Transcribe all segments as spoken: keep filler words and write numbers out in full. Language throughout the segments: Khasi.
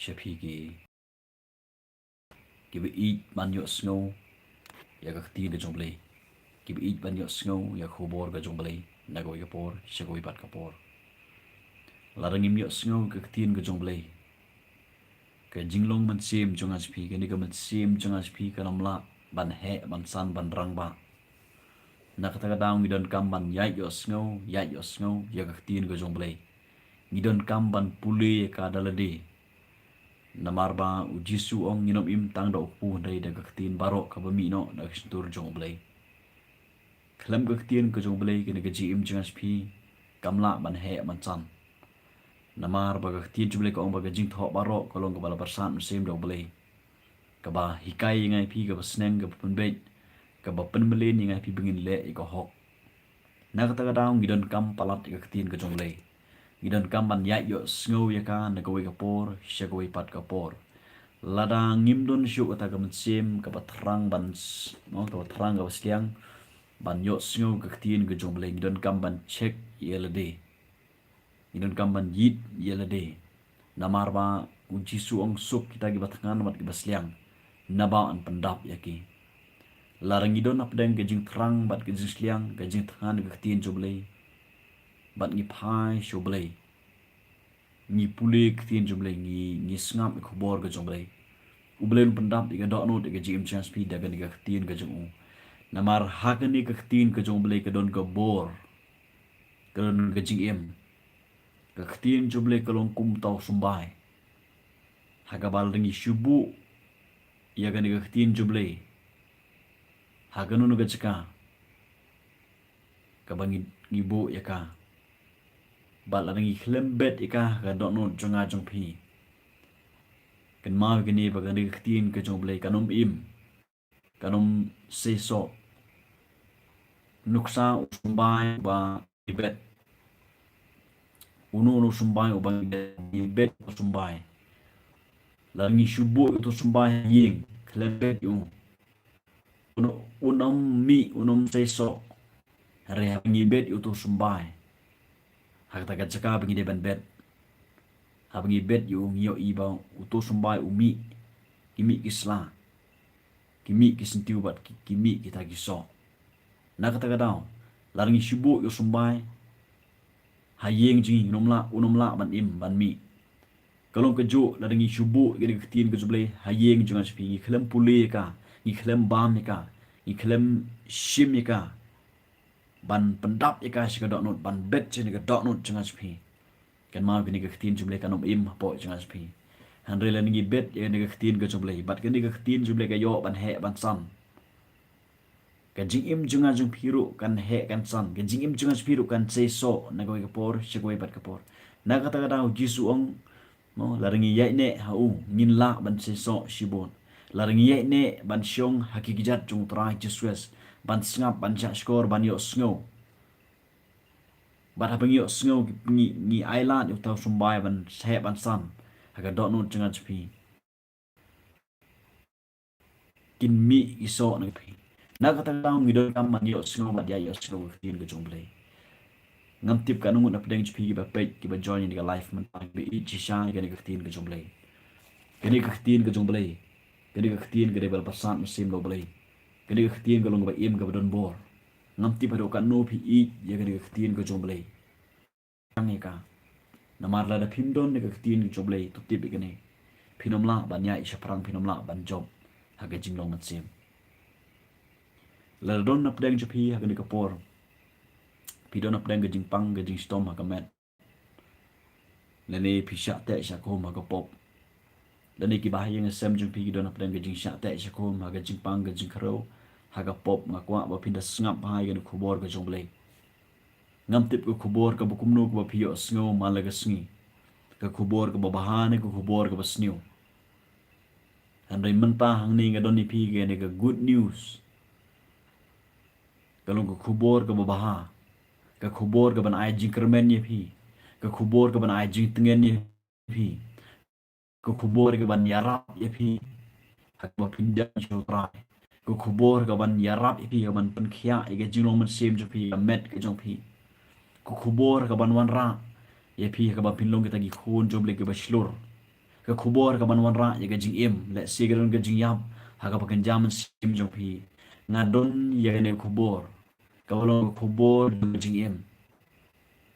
sha phi ki, kiba ïeit ban ïohsngew ïa ka ktien ka jong U Blei, kiba ïeit ban ïohsngew ïa ka khubor ka jong U Blei na kawei ka por sha kawei pat ka por. Lada ngim ïohsngew ka ktien ka jong U Blei, ka jinglong mynsiem jong nga jong phi, kane ka mynsiem jong nga jong phi kan ym lah ban heh, ban san, ban rangbah. Na kata ka daw ngi donkam ban ïaid ïohsngew, ïaid ïohsngew ïa ka ktien ka jong U Blei. Ngi donkam ban pule ïa ka da lade. Namar ba U Jisu u ong, ngin ym im tang da u kpu hynrei da ka ktien baroh kaba mih noh na ka shyntur jong U Blei. Khlem ka ktien ka jong U Blei, kane ka jingim jong nga jong phi kam lah ban heh ban san. Namar ba ka ktien jong U Blei ka ong ba ka jingthoh baroh ka long kaba la pyrsad mynsiem da U Blei, kaba hikai ïa nga ïa phi, kaba sneng, kaba pynbeit, kaba pynmlien ïa nga ïa phi ba ngin leh ïa ka hok. Na kata ka daw ngi donkam palat ïa ka ktien ka jong U Blei. Ngi donkam ban ïaid ïohsngew ïa ka na kawei ka por sha kawei pat ka por. Lada ngim don shuh kata ka mynsiem kaba thrang ban s-, no, kaba thrang, kaba sliang ban ïohsngew ka ktien ka jong U Blei, ngi donkam ban check ïa lade. Ngi donkam ban ïit ïa lade. Namar ba U Jisu u ong, suk kita kiba thngan bad kiba sliang, naba yn pyndap ïa ki. Lada ngi don hapdeng ka jingthrang bad ka jingsliang, ka jingthngan ka ktien jong U Blei, bad ngi phai sha U Blei, ngi pule ka ktien jong U Blei, ngi, ngi sngap ïa ka khubor ka jong U Blei, U Blei un pyndap ïa ka dohnud ïa ka jingim jong nga jong phi da kane ka ktien ka jong u. Namar ha kane ka ktien ka jong U Blei ka don ka bor, ka don ka jingim. Ka ktien jong U Blei ka long kum uta u symbai. Ha kaba lada ngi shu buh ïa kane ka ktien jong U Blei ha kano kano ka jaka kaba ngi, ngi buh ïa ka, bad lada ngi khlem bet ïa ka ha ka dohnud jong nga jong phi, kynmaw ïa kane ba kane ka ktien ka jong U Blei kan ym im, kan ym seisoh. Nuksa u symbai uba ngi bet. Uno uno u symbai uba ngi bet, ngi bet u symbai. Lada ngi shu buh ïa uto u symbai ha ïing, khlem bet ïa u, un, un ym mih, un ym seisoh. Hynrei haba ngi bet ïa uto u symbai ha kata ka jaka ba ngi dei ban bet, haba ngi bet ïa u, ngi ïohi ba uto u symbai u mih, ki mih ki sla, ki mih ki syntiew bad ki, ki mih kita ki soh. Na kata ka daw, lada ngi shu buh ïa u symbai ha ïing jong ngi, un ym lah, un ym lah ban im, ban mih. Ka long kajuh lada ngi shu buh ïa kane ka ktien ka jong U Blei ha ïing jong nga jong phi, ngi khlem pule ïa ka, ngi khlem bam ïa ka, ngi khlem shim ïa ka ban pyndap ïa ka sha ka dohnud, ban bet sha kane ka dohnud jong nga jong phi, kynmaw ïa kane ka ktien jong U Blei kan ym im hapoh jong nga jong phi. Hynrei lada ngi bet ïa kane ka ktien ka jong U Blei, bad kane ka ktien jong U Blei ka ïoh ban heh ban san, ka jingim jong nga jong phi ruh kan heh kan san, ka jingim jong nga jong phi ruh kan seisoh na kawei ka por sha kawei pat ka por. Na kata ka daw U Jisu u ong, no, lada ngi ïaineh ha u, ngin lah ban seisoh shibun. Lada ngi ïaineh ban shong ha ki kjat jong U Trai Jisu Khrist, ban sngap, ban shahshkor, ban ïohsngew. Bad haba ngi ïohsngew, ngi, ngi ailad ïa uta u symbai ban heh ban san ha ka dohnud jong nga jong phi, kin mih ki soh na phi. Na kata ka daw ngi donkam ban ïohsngew bad ïa ïohsngew ka ktien ka jong U Blei. Ngam tip katno ngut na pdeng jong phi kiba peit, kiba join ïa kane ka live mynta, kiba ïeit shisha ïa kane ka ktien ka jong U Blei. Kane ka ktien ka jong U Blei, kane ka ktien ka dei ba la pyrsad mynsiem da U Blei. Kane ka ktien ka long kaba im, kaba don bor. Ngam tip haduh katno phi ïeit ïa kane ka ktien ka jong U Blei. Tang ïa ka. Namar lada phim don ïa ka ktien jong U Blei, to tip ïa kane, phin ym lah ban ïaid shaphrang, phin ym lah ban jop ha ka jinglong mynsiem. Lada don na pdeng jong phi ha kane ka por, phi don na pdeng ka jingpang, ka jingshitom ha ka met, lane phi shah teh shah khum ha ka pop, lane kiba ha ïing ha sem jong phi ki don na pdeng ka jingshah teh shah khum ha ka jingpang, ka jingkhrew, ha ka pop, nga kwah ba phin da sngap bha ïa kane ka khubor ka jong U Blei. Ngam tip ka khubor kaba kumno kaba phi ïohsngew man la ka sngi, ka khubor kaba bha ne ka khubor kaba sniew. Hynrei mynta hangne nga don ïa phi kane ka good news. Ka long ka khubor kaba bha, ka khubor kaban ai jingkyrmen ïa phi, ka khubor kaban ai jingtngen ïa phi, ka khubor kaban ïarap ïa phi ha kaba phin ïaid sha U Trai, ka khubor kaban ïarap ïa phi, kaban pynkhiah ïa ka jinglong mynsiem jong phi, ka met ka jong phi, ka khubor kaban wanrah ïa phi ha kaba phin long kita ki khun jong U Blei kiba shlur, Ka khubor kaban wanrah ïa ka jingim, lehse ka don ka jingïap ha kaba kynja mynsiem jong phi. Nga don ïa kane ka khubor kaba long ka khubor jong ka jingim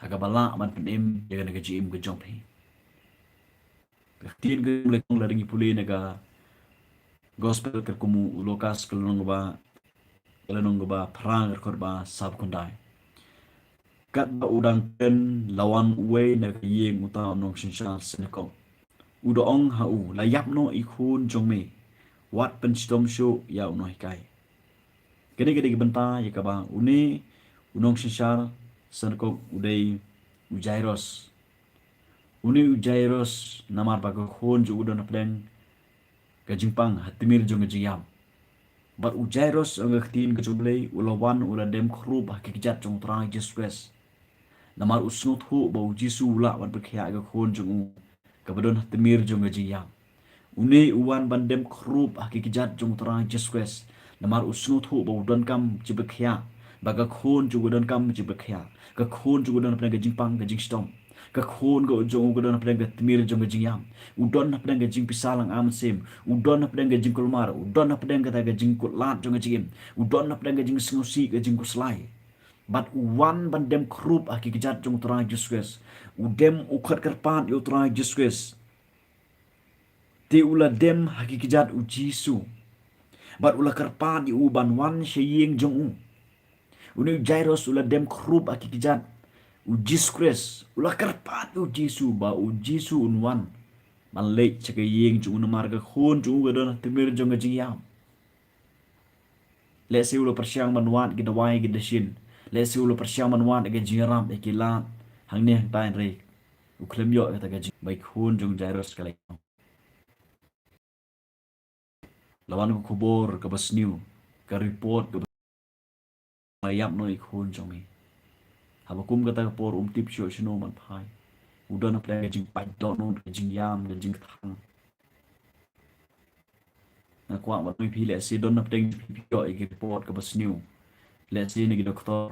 ha kaba lah ban pynim ïa kane ka jingim ka jong phi. Ka ktien ka jong U Blei ka long, lada ngi pule na ka Gospel katkum u Lukas ka lynnong kaba, ka lynnong kaba phra, ka dkhot ba sawphew khyndai. Katba u dang kren, la wan uwei na ka ïing uta u nongsynshar synagog. U da ong ha u, "La ïap noh i khun jong me, wat pynshitom shuh ïa u nonghikai." Kane ka dei ka bynta ïa kaba une u nongsynshar synagog u dei u Jairus. Une u Jairus, namar ba ka khun jong u don hapdeng ka jingpang ha tmier jong ka jingïap. Bad u Jairus, ong ka ktien ka jong U Blei, u la wan u la dem khrup ha ki kjat jong U Trai Jisu Khrist. Namar u sngewthuh ba u Jisu u lah ban pynkhiah ïa ka khun jong u kaba don ha tmier jong ka jingïap. Une u wan ban dem khrup ha ki kjat jong U Trai Jisu Khrist. Namar u sngewthuh ba u donkam jingpynkhiah, ba ka khun jong u donkam jingpynkhiah. Ka khun jong u don hapdeng ka jingpang, ka jingshitom. Ka khun ka jong u ka don hapdeng ka tmier jong ka jingïap. U don hapdeng ka jingpisa lang ar mynsiem. U don hapdeng ka jingkulmar. U don hapdeng kata ka jingkutlad jong ka jingim. U don hapdeng ka jingsngewsih, ka jingkhuslai. Bad u wan ban dem khrup ha ki kjat jong U Trai Jisu Khrist. U dem, u khot kyrpad ïa U Trai Jisu Khrist. Te u la dem ha ki kjat U Jisu. Bad u la kyrpad ïa u ban wan sha ïing jong u. Une u Jairus u la dem khrup ha ki kjat U Jisu Khrist. U la kyrpad ïa U Jisu ba U Jisu un wan ban leit sha ka ïing jong u, namar ka khun jong u ka don ha tmier jong ka jingïap. Lehse u la pyrshang ban wad ki dawai ki dashin. Lehse u la pyrshang ban wad ki jingïarap ïa ki lad hangne hangtai, hynrei u khlem ïoh kata ka jing, ba i khun jong u Jairus ka la ïap. La wan ka khubor kaba sniew, ka report kaba, "La ïap noh i khun jong me." Haba kum kata ka por um tip shuh shano ban phai. U don hapdeng ka jingpait dohnud, ka jingïam, ka jingkthang. Nga kwah ban ong ïa phi, lehse don hapdeng jong phi, phi ïoh ïa ki report kaba sniew. Lehse na ki doktor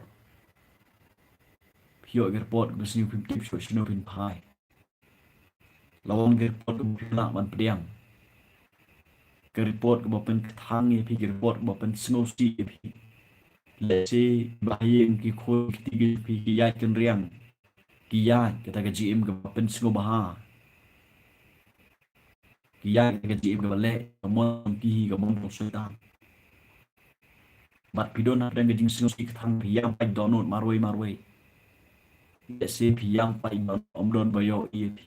phi ïoh ïa ki report kaba sniew, phim tip shuh shano phin phai. La wan ka report kaba phim lah ban pdiang. Ka report kaba pynkthang ïa phi, ka report kaba pynsngewsih ïa phi. Lehse ba ha ïing ki khun ki kti ki jong phi ki ïaid kynriang. Ki ïaid kata ka jingim kaba pynsngewbha. Ki ïaid kata ka jingim kaba leh, ka mon jong ki hi ka mon jong Soitan. Bad phi don hapdeng ka jingsngewsih kthang, phi ïam pait dohnud marwei marwei. Lehse phi ïam pait dohnud, ym don ba ïohi ïa phi.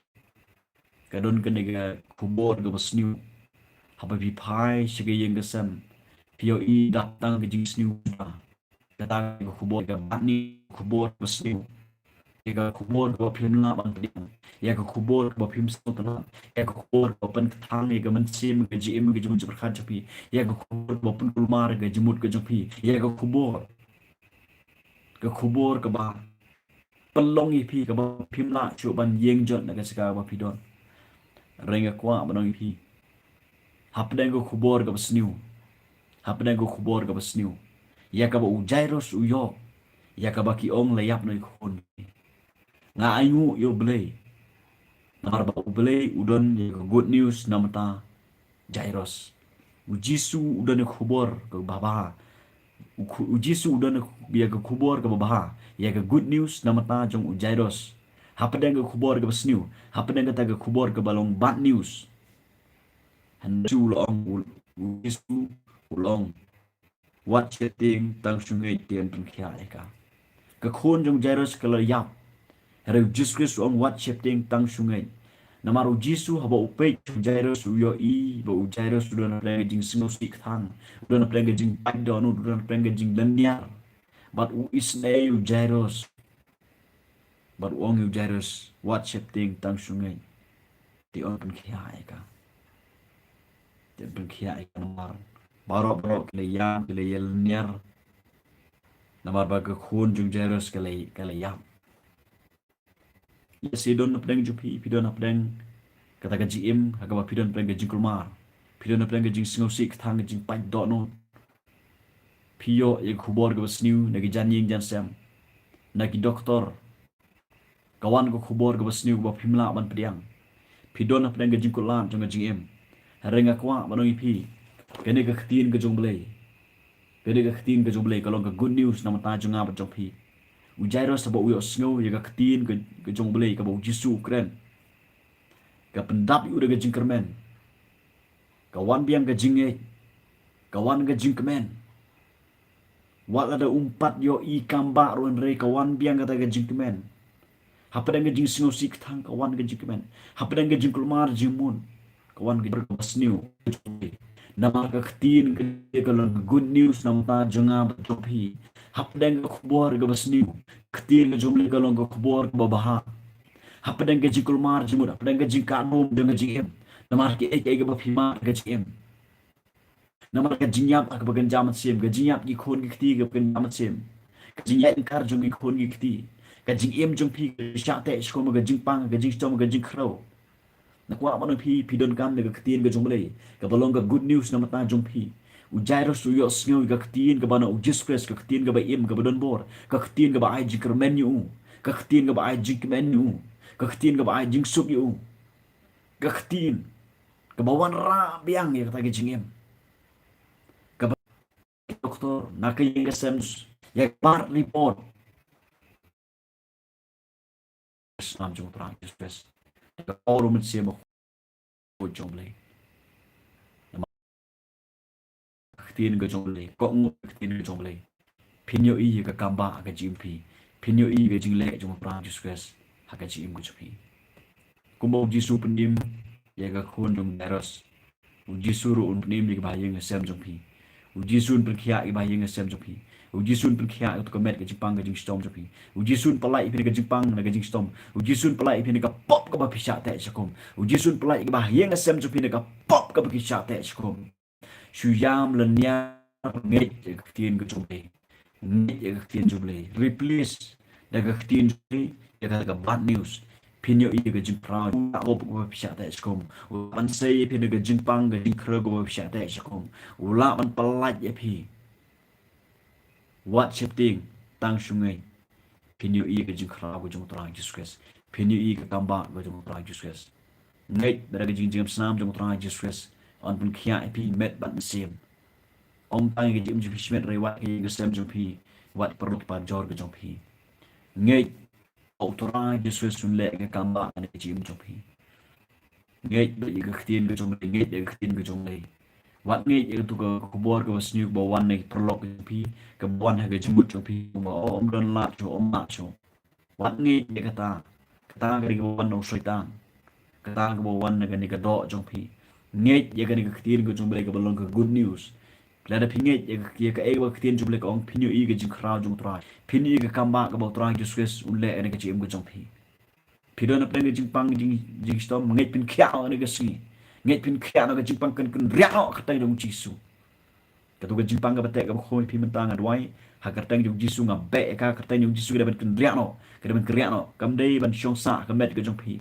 Ka don kane ka khubor kaba sniew. Haba phi phai sha ka ïing ka sem, phi ïohi dap tang ka jingsniew. Kata ka khubor ka bad ni khubor kaba sniew. Ïa ka khubor kaba phim lah ban pdiang. Ïa ka khubor kaba phim sngewtynnat. Ïa ka khubor kaba pynkthang ïa ka mynsiem, ka jingim, ka jingmut jingpyrkhat jong phi. Ïa ka khubor kaba pynkulmar ïa ka jingmut ka jong phi. Ïa ka khubor, ka khubor kaba pynlong ïa phi kaba phim lah shuh ban ïeng jot na ka jaka ba phi don. Hynrei nga kwah ban ong ïa phi, hapdeng ka khubor kaba sniew, hapdeng ka khubor kaba sniew, ïa kaba u Jairus u ïoh, ïa kaba ki ong la ïap noh i khun, nga ainguh ïa U Blei. Namar ba U Blei u don ïa ka good news na bynta Jairus. U Jisu u don ïa ka khubor kaba bha. U khu-, u Jisu u don ïa ka khubor kaba bha, ïa ka good news na bynta jong u Jairus. Hapdeng ka khubor kaba sniew, hapdeng kata ka khubor kaba long bad news, hynrei u la ong, u, u Jisu u la ong, "Wat sheptieng, tang shu ngeit, te yn pynkhiah ïa ka." Ka khun jong u Jairus ka la ïap. Hynrei u Jisu Khrist u ong, "Wat sheptieng, tang shu ngeit." Namar u Jisu haba u peit u Jairus, u ïohi ba u Jairus u don hapdeng ka jingsngewsih kthang, u don hapdeng ka jingpait dohnud, u don hapdeng ka jinglynñiar. Bad u isynei ïa u Jairus. Bad u ong ïa u Jairus, "Wat sheptieng, tang shu ngeit, te yn pynkhiah ïa ka. Te yn pynkhiah ïa ka." Namar baroh baroh ki la ïam, ki la ïalynñiar. Namar ba ka khun jong u Jairus ka la, ka la ïap. Lehse don hapdeng jong phi, phi don hapdeng kata ka jingim ha kaba phi don hapdeng ka jingkulmar, phi don hapdeng ka jingsngewsih kthang, ka jingpait dohnud. Phi ïoh ïa ka khubor kaba sniew na ki jan ïing jan sem, na ki doktor. Ka wan ka khubor kaba sniew kaba phim lah ban pdiang. Phi don hapdeng ka jingkular jong ka jingim. Hynrei nga kwah ban ong ïa phi, kane ka ktien ka jong U Blei, kane ka ktien ka jong U Blei ka long ka good news na bynta jong nga bad jong phi. U Jairus haba u ïohsngew ïa ka ktien ka, ka jong U Blei kaba U Jisu u kren, ka pyndap ïa u da ka jingkyrmen. Ka wan biang ka jingngeit, ka wan ka jingkmen. Wat lada um pat ïohi kam bah ruh hynrei ka wan biang kata ka jingkmen. Hapdeng ka jingsngewsih kthang ka wan ka jingkmen. Hapdeng ka jingkulmar jingmut ka wan ka jingkmen. Namar ka ktien ka long ka good news na bynta jong nga bad jong phi. Hapdeng ka khubor kaba sniew, ka ktien ka jong U Blei ka long ka khubor kaba bha. Hapdeng ka jingkulmar jingmut, hapdeng ka jingkah dum jong ka jingim. Namar kiei kiei kaba phi mad ka jingim. Namar ka jingïap ha kaba kynja mynsiem, ka jingïap ki khun ki kti kaba kynja mynsiem, ka jingïaid lyngkar jong ki khun ki kti, ka jingim jong phi ka shah teh shakhum ka jingpang, ka jingshitom, ka jingkhrew. Nga kwah ban ong ïa phi, phi donkam da ka ktien ka jong U Blei kaba long ka good news na bynta jong phi. U Jairus u ïohsngew ïa ka ktien kaba na U Jisu Khrist, ka ktien kaba im, kaba don bor, ka ktien kaba ai jingkyrmen ïa u, ka ktien kaba ai jingkmen ïa u, ka ktien kaba ai jingsuk ïa u, ka ktien kaba wanrah biang ïa kata ka jingim. Kaba doktor, na ka ïing ka sem, ïa ka report. Snam jong U Trai Jisu Khrist. Ka Ruh Mynsiem Bakhuid jong U Blei. Namar ka ktien ka jong U Blei, ka ngut ka ktien ka jong U Blei. Phin ïohi ïa ka kam bah ha ka jingim phi. Phin ïohi ïa ka jingleh jong U Trai Jisu Khrist ha ka jingim ka jong phi. Kumba U Jisu u pynim ïa ka khun jong u Jairus, U Jisu ruh un pynim ïa ki bahaïing hasem jong phi. U Jisu un pynkhiah ïa ki bahaïing hasem jong phi. U Jisu un pynkhiah ïa ka met ka jingpang ka jingshitom jong phi. U Jisu un pyllait ïa phi na ka jingpang na ka jingshitom. U Jisu un pyllait ïa phi na ka pop kaba phi shah teh shakhum. U Jisu un pyllait ïa ki bahaïing hasem jong phi na ka pop kaba phi shah teh shakhum. Shu ïam lynñiar, ngeit ïa ka ktien ka jong U Blei. Ngeit ïa ka ktien jong U Blei. Replace da ka ktien jong U Blei ïa ka, ka bad news. Phin ïohi ïa ka jingkhraw, u lah ban pop kaba phi shah teh shakhum. U lah ban sei ïa phi na ka jingpang ka jingkhrew kaba phi shah teh shakhum. U lah ban pyllait ïa phi. Wat sheptieng, tang shu ngeit. Phin ïohi ka jingkhraw ka jong U Trai Jisu Khrist. Phin ïohi ka kam bah ka jong U Trai Jisu Khrist. Ngeit ba da ka jingjngem snam jong U Trai Jisu Khrist, un pynkhiah ïa phi met bad mynsiem. Ym tang ïa ka jingim jong phi shimet hynrei wat ka ïing ka sem jong phi, wat paralok parajor ka jong phi. Ngeit ba U Trai Jisu Khrist un leh ka kam bah ha ka jingim jong phi. Ngeit ba ïa ka ktien ka jong U Blei, ngeit ïa ka ktien ka jong U Blei. Wat ngeit ïa katu ka khubor kaba sniew kaba wan na ki paralok jong phi, kaba wan ha ka jingmut jong phi, ba, oh, ym don lad shuh, ym lad shuh. Wat ngeit ïa kata. Kata ka dei kaba wan na u Soitan. Kata kaba wan na kane ka doh jong phi. Ngeit ïa kane ka ktien ka jong U Blei kaba long ka good news. Lada phi ngeit ïa ka, ïa kaei kaba ka ktien jong U Blei ka ong, phin ïohi ka jingkhraw jong U Trai. Phin ïohi ka kam bah kaba U Trai Jisu Khrist un leh ha ka jingim ka jong phi. Phi don hapdeng ka jingpang jing, jingshitom, ngeit pynkhiah noh ha kane ka sngi. Ngeit pynkhiah noh ka jingpang kan kynriah noh ha ka kyrteng jong U Jisu. Katu ka jingpang kaba teh kaba khum ïa phi mynta nga duwai, ha ka kyrteng jong U Jisu nga beh ïa ka, ha ka kyrteng jong U Jisu ka dei ban kynriah noh, ka dei ban kynriah noh, kam dei ban shong sah ha ka met ka jong phi.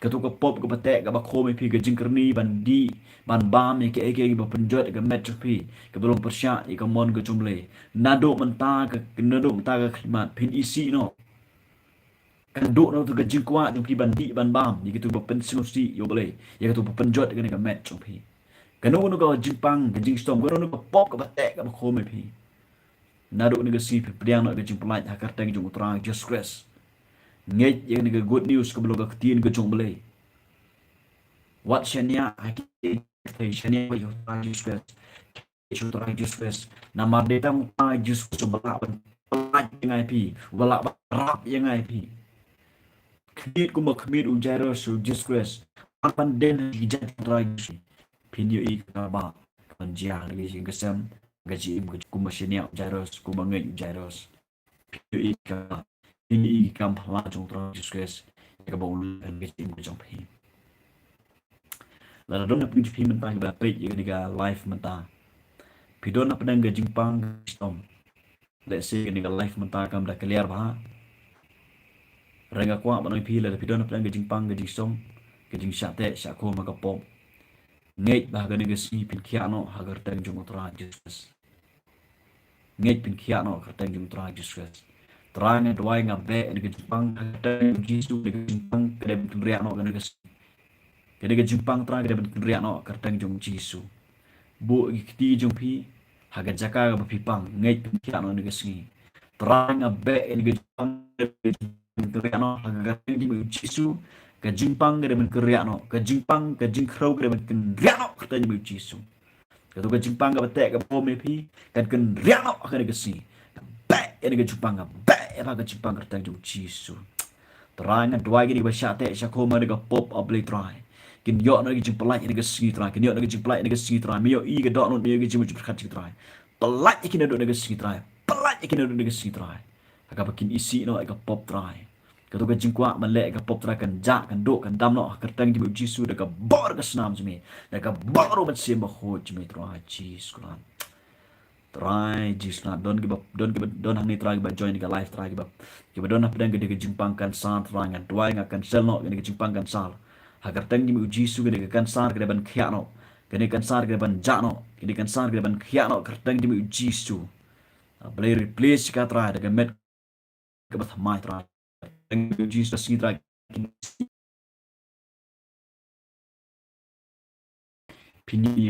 Katu ka pop kaba teh kaba khum ïa phi, ka jingkyrni ban dih ban bam ïa kiei kiei kiba pynjot ïa ka met jong phi, kaba long pyrshah ïa ka mon ka jong U Blei. Naduh mynta ka, naduh mynta ka khyllipmat phin isih noh. Kan duh na katu ka jingkwah jong phi ban dih ban bam ïa katu ba pynsngewsih ïa U Blei, ïa katu ba pynjot ïa kane ka met jong phi. Kano kano ka jingpang ka jingshitom, kano kano ka pop kaba teh kaba khum ïa phi, naduh kane ka sngi phin pdiang noh ïa ka jingpyllait ha ka kyrteng jong U Trai Jisu Khrist. Ngeit ïa kane ka good news kaba long ka ktien ka jong U Blei. Wat shaniah ha ki, shaniah ïa U Trai Jisu Khrist. Ïa U Trai Jisu Khrist. Namar dei tang U Trai Jisu Khrist uba lah ban pyllait ïa nga ïa phi, uba lah ban rap ïa nga ïa phi. Khmih kumba khmih u Jairus ïa U Jisu Khrist. Ban pyndem ha ki jait, U Trai Jisu. Phin ïohi ka kam bah kaban jia ha ka jingim ka sem, ka jingim ka, kumba shaniah u Jairus, kumba ngeit u Jairus. Phin ïohi ka, phin ïohi ka kam phylla jong U Trai Jisu Khrist ïa kaba u leh ha ka jingim ka jong phi. Lada don na pdeng jong phi mynta kiba peit ïa kane ka live mynta, phi don na pdeng ka jingpang ka jingshitom. Let's say kane ka live mynta kam da clear bha. Hynrei nga kwah ban ong ïa phi, lada phi don na pdeng ka jingpang ka jingshitom, ka jingshah teh shah khum ha ka pop, ngeit ba ha kane ka sngi phin khiah noh ha ka kyrteng jong U Trai Jisu Khrist. Ngeit phin khiah noh ha ka kyrteng jong U Trai Jisu Khrist. Trai nga duwai nga beh ïa kane ka jingpang ha ka kyrteng jong U Jisu, ïa kane ka jingpang ka dei ban kynriah noh ha kane ka sngi. Kane ka jingpang Trai ka dei ban kynriah noh ha ka kyrteng jong u Jisu. Buh ïa ki kti jong phi ha ka jaka kaba phi pang, ngeit pynkhiah noh ïa kane ka sngi. Trai nga beh ïa kane ka jingpang, kynriah noh ha ka kyrteng jong u Jisu. Ka jingpang ka dei ban kynriah noh, ka jingpang, ka jingkhrew ka dei ban kynriah noh ha ka kyrteng jong u Jisu. Kato ka jingpang kaba teh kaba bom ïa phi, kan kynriah noh ha kane ka sngi. Beh ïa kane ka jingpang, beh ïa kane ka jingpang ha ka kyrteng jong u Jisu. Trai nga duwai ïa kine kiba shah teh shah khum ha kane ka pop, A Blei Trai. Kin ïoh noh ka jingpyllait ha kane ka sngi Trai, kin ïoh noh ka jingpyllait ha kane ka sngi Trai. Me ïohi ïa ka dohnud, me ïohi ïa ka jingmut jingpyrkhat jong ki Trai. Pyllait ïa kine haduh kane ka sngi Trai. Pyllait ïa kine haduh kane ka sngi Trai. Ha kaba kin isih noh ïa ka pop Trai. Kato ka jingkwah ban leh ïa ka pop Trai kan jah, kan duh, kan dam noh ha ka kyrteng jong u Jisu, da ka bor ka snam jong me, da ka bor u Mynsiem Bakhuid jong me Trai Jisu Khrist. Trai Jisu Khrist, don kiba, don kiba, don hangne Trai kiba join ka live Trai kiba, kiba don hapdeng kane ka jingpang cancer Trai nga duwai nga cancel noh kane ka jingpang cancer. Ha ka kyrteng jong u Jisu kane ka cancer ka dei ban khiah noh. Kane ka cancer ka dei ban jah noh. Kane ka cancer ka dei ban khiah noh ha ka kyrteng jong u Jisu. A Blei replace ka Trai da ka met kaba thymmai Trai. Thank you Jesus, sngi Trai. Phin ïa